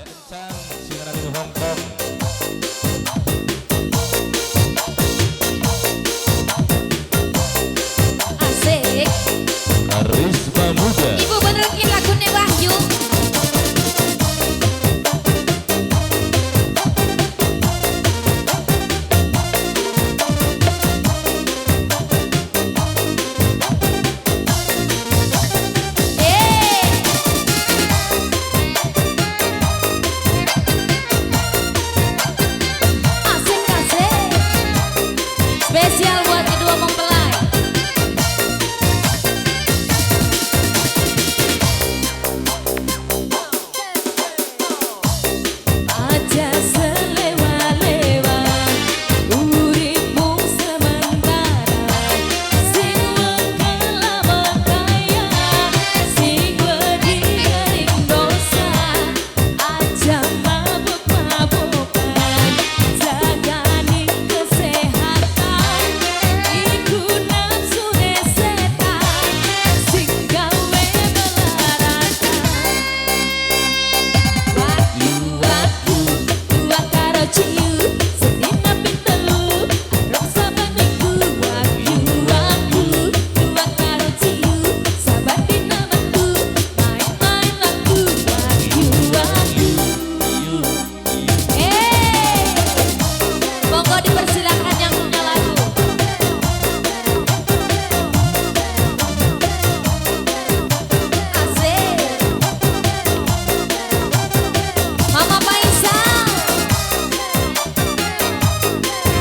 Encang sing ana ning Hong Kong. Asik. Karisma Muda. Ibu benerin lagune Wahyu. Asik asik. Spesial buat kedua mempelai. Aja selewa-lewa uripmu sementara, sing wekala kaya, sing wedi ring dosa. Aja mabuk-mabukan, jagani kesehatan, iku nafsune setan sing gawe melaratan. Wahyu wahyu dua karo ciu, sedina ping telu arep saben minggu. Wahyu wahyu dua karo ciu, saben dina metu main-main lagu. Wahyu wahyu. Monggo dipersilakan yang punya lagu. Asik. Mama Faisal,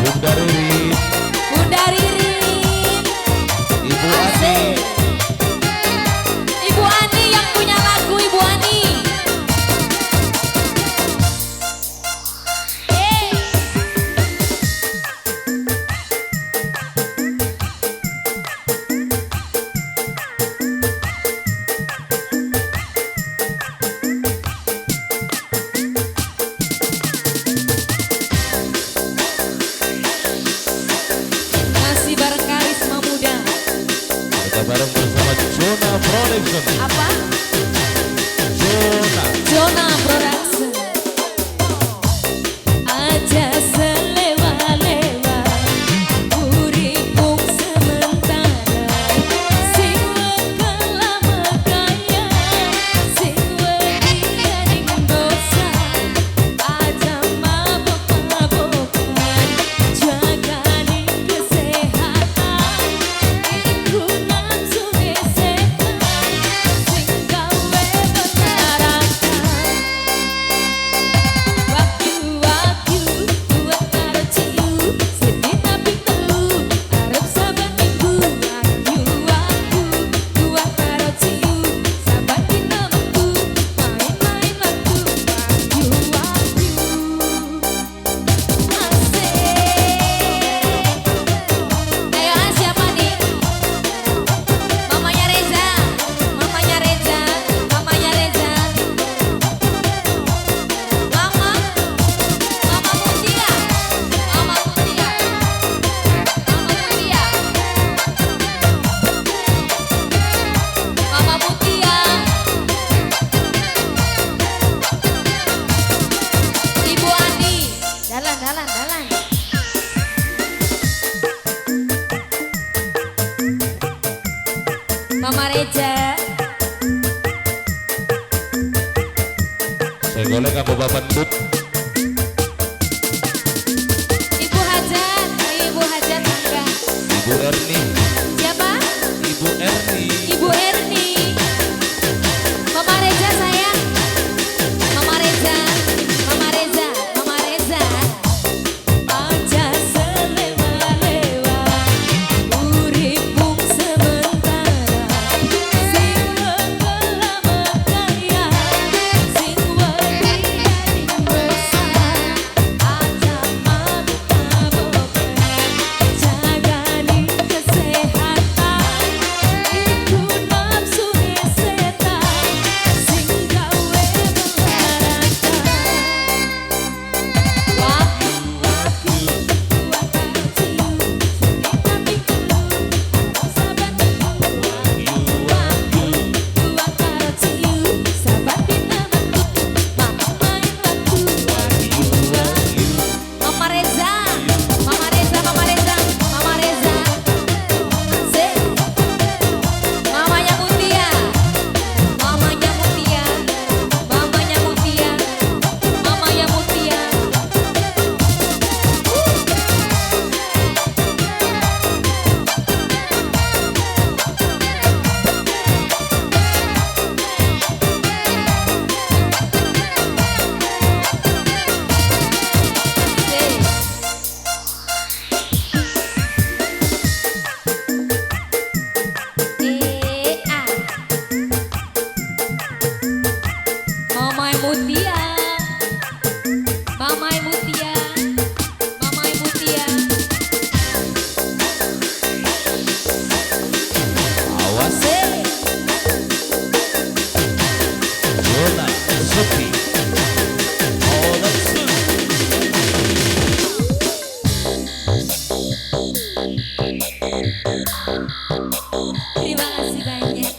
Bunda Riri, Bunda Ririn, Ibu Ani. Asik. Ibu Ani yang punya lagu, Ibu Ani. Masih bareng Karisma Muda. Kita bareng bersama Jona Production. Apa? Jona. Jona Production. Aja selewa-lewa uripmu sementara, sing wekala kaya, sing wedi ning dosa. Aja mabuk-mabukan, jagani kesehatan, iku nafsune setan sing gawe melaratan. Wahyu wahyu dua karo ciu, sedina ping telu arep saben minggu. Wahyu wahyu dua karo ciu, saben dina metu main-main lagu. Wahyu wahyu. Asik. Ayo ah, siapa nih? Mamanya Reza, mamanya Reza, mamanya Reza. Mama, Mama Mutia, Mama Mutia, Mama Mutia, Mama Mutia, Ibu Ani, dalan dalan dalan. Mama Reja, Senggolnya kanggo Bapak Ndut. Ibu Hajat, ayo Ibu Hajat enggak. Ibu Erni. Siapa? Ibu Erni. Ibu Erni. Mama Reza sayang. Mama Reza, Mama Reza, Mama Reza. Aja selewa-lewa uripmu sementara, sing wekala kaya, sing wedi ning dosa. Aja mabuk-mabukan, jagani kesehatan. Terima kasih banyak.